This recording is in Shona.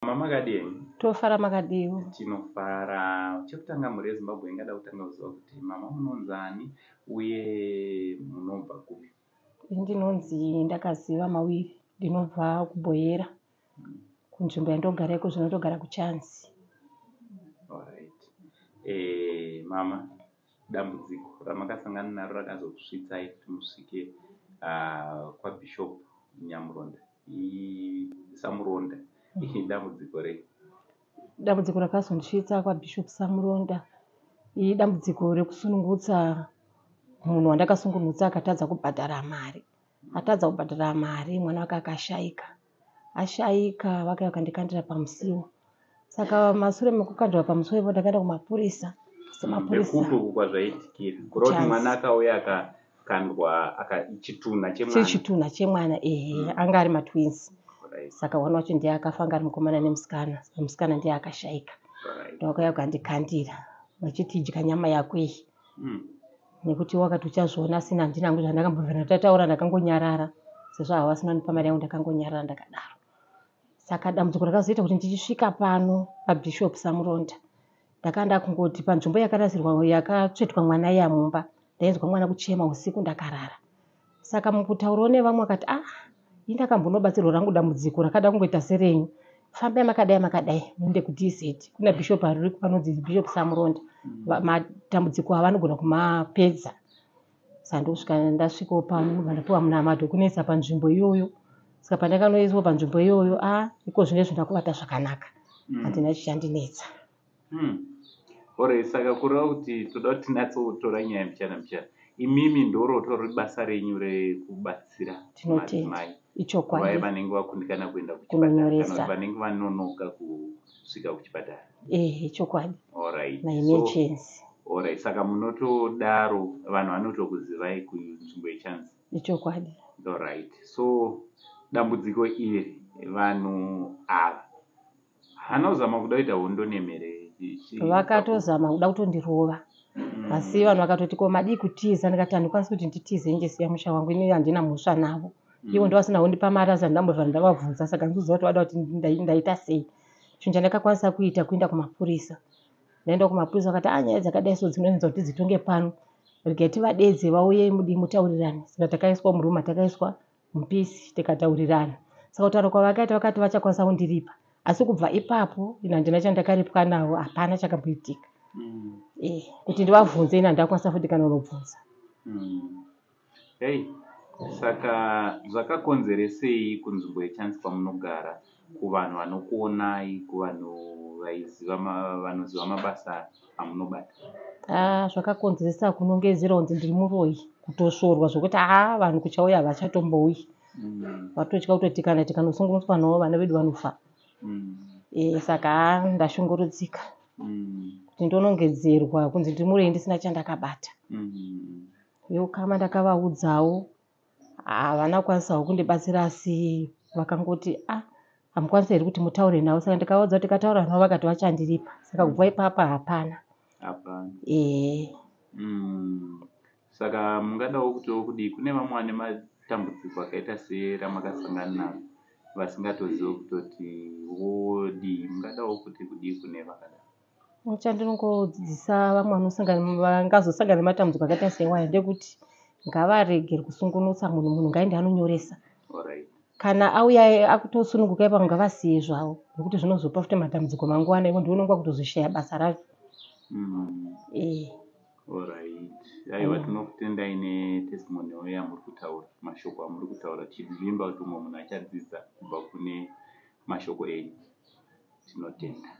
Mama makadii henyu? Tofara makadiwo. Tinofara. Chekutanga mhuri yeZimbabwe ingada kutanga kuziva kuti mama munonzani uye munobva kupi? Ini ndinonzi Ndakaziva Mawiri, ndinobva kuBohera kunzvimbo yandogara iko zvino ndogara kuChanzi. Alright. Eh, mama dambudziko ramakasangana naro rakazokusvitsai kuti musvike kwaBishop Nyamuronda Samuronda idambudziko rei? Dambudziko rakazondisvitsa kwaBishop Samuronda idambudziko rekusunungutsa munhu wandakasungunutsa akatadza kubhadhara mari. Atadza kubhadhara mari mwana wake akashaika. Ashaika vakauya vakandikandira pamusiwo. Saka masure mekukandirwa pamusiwo ipapo ndakaenda kumapurisa. Semapurisa. Ndekupi uku kwazvaitikira? Kureva kuti mwana akauya akakandwa chitunha chemwana. Chitunha chemwana ehe anga ari matwins. Saka one wacho ndiye akafa anga ari mukomana nemusikana. Saka musikana ndiye akashaika. Ndovakauya vakandikandira vachiti idya nyama yako iyi. Nekuti wakati uchazviona asina handina hangu zvandakambobvira ndataura ndakangonyarara sezvo havo vasina kundipa mari yangu ndakangonyarara ndakadaro. Saka dambudziko rakazoita kuti ndichisvika pano paBishop Samuronda ndakanga ndakungoti panzvimbo yakarasirwa yakatsvetwa mwana iya mumba ndainzwa mwana kuchema usiku ndakarara. Saka mukutaurawo nevamwe vakati ah ini ndakambonobatsirwa rangu dambudziko rakada kungoita serenyu. Fambai makadai makadai muende kuDZ kuna Bishop ariko anonzi Bishop Samuronda. Matambudziko ava anogona kumapedza. Saka ndokusvika ndasvikawo pano ndobva ndapiwa munamato wekunoisa panzvimbo iyoyo. Saka pandakanoiswa panzvimbo iyoyo ah iko zvinezvi ndakuvata zvakanaka. Handina chichandinetsa. Alright, saka kureva kuti toda kuti tinatsotora nyaya mbichana mbichana. Imimi ndorotori basa renyu rekubatsira Tinotenda. madzimai Ichokwadi. vaye vanenge vakundikana kuenda kuchipatara kana Kunonyoresa. kuti vanenge vanonoka kusvika kuchipatara. Ehe chokwadi. Alright. So, Maemergency. alright, saka munotodaro vanhu vanotokuzivai kunzvimbo yeChanzi. Ichokwadi. Alright. So dambudziko iri vanhu ava havana kuzama kuda kuita hondo nemhere. Vakatozama kuda kutondirova. Asi vanhu vakatoti ko madii kutiza ndikati handikwanisi kuti nditize ndisiya musha wangu ini handina mhosva navo. Ivo ndovasina kundipa mari asi handambobva ndavabvunza saka handikuziva kuti vada kuti ndaita sei. Chinhu chandakakwanisa kuita kuenda kumapurisa. Ndaenda kumapurisa vakati ah nyaya dzakadai so dzinonetsa kuti dzitonge pano. Regai tivadedze vauye mudii mutaurirane. Saka takaiswa murumu matakaiswa mupisi tikataurirana. Saka kutaura kwavakaita vakati vachakwanisa kundiripa. Asi kubva ipapo ini handina chandakaripwa navo hapana chakamboitika. Kuti ndivabvunze ini handakwanisa futi kana kunobvunza. Hey, saka zvakakonzeresei kunzvimbo yeChanzi kwamunogara kuvanhu vanokuonai kuvanhu vaiziva vanoziva mabasa amunobata? Ah, zvakakonzeresa kunongedzera kunzi ndiri muroyi kutosvorwa zvokuti haa vanhu kuchauya havachatombouyi. Vatotya kutoti kana tikanosungunutswa navo vana vedu vanofa. Saka haa ndashungurudzika. Kuti ndonongedzerwa kunzi ndiri muroyi ndisina chandakabata. Veukama ndakavaudzawo havana kukwanisawo kundibatsira asi vakangoti ah hamukwanisi here kuti mutaure navo saka ndikavaudza kuti tikataura navo vakati vachandiripa saka kubva ipapa hapana. Hapana. Ehe. Saka mungadawo kutiwo kudii kune vamwe vane matambudziko akaita seramakasangana naro vasingatozivi kutoti wodii mungadawo kuti kudii kune vakadaro? Chandinongodzidzisa vamwe vangazosangana nematambudziko akaita seiwaya ndekuti ngavaregere kusungunutsa munhu munhu ngaende anonyoresa. Alright. Kana auya akutosununguka ipapo ngavasiye zvavo nekuti zvinozopa futi matambudziko mangwana ivo ndiwe unonga kutozoshaya basa racho. Alright. Aiwa tinokutendai netestimony yamuri kutaura mashoko amuri kutaura tichivimba kuti umwe munhu achadzidza kubva kune mashoko enyu. Tinotenda.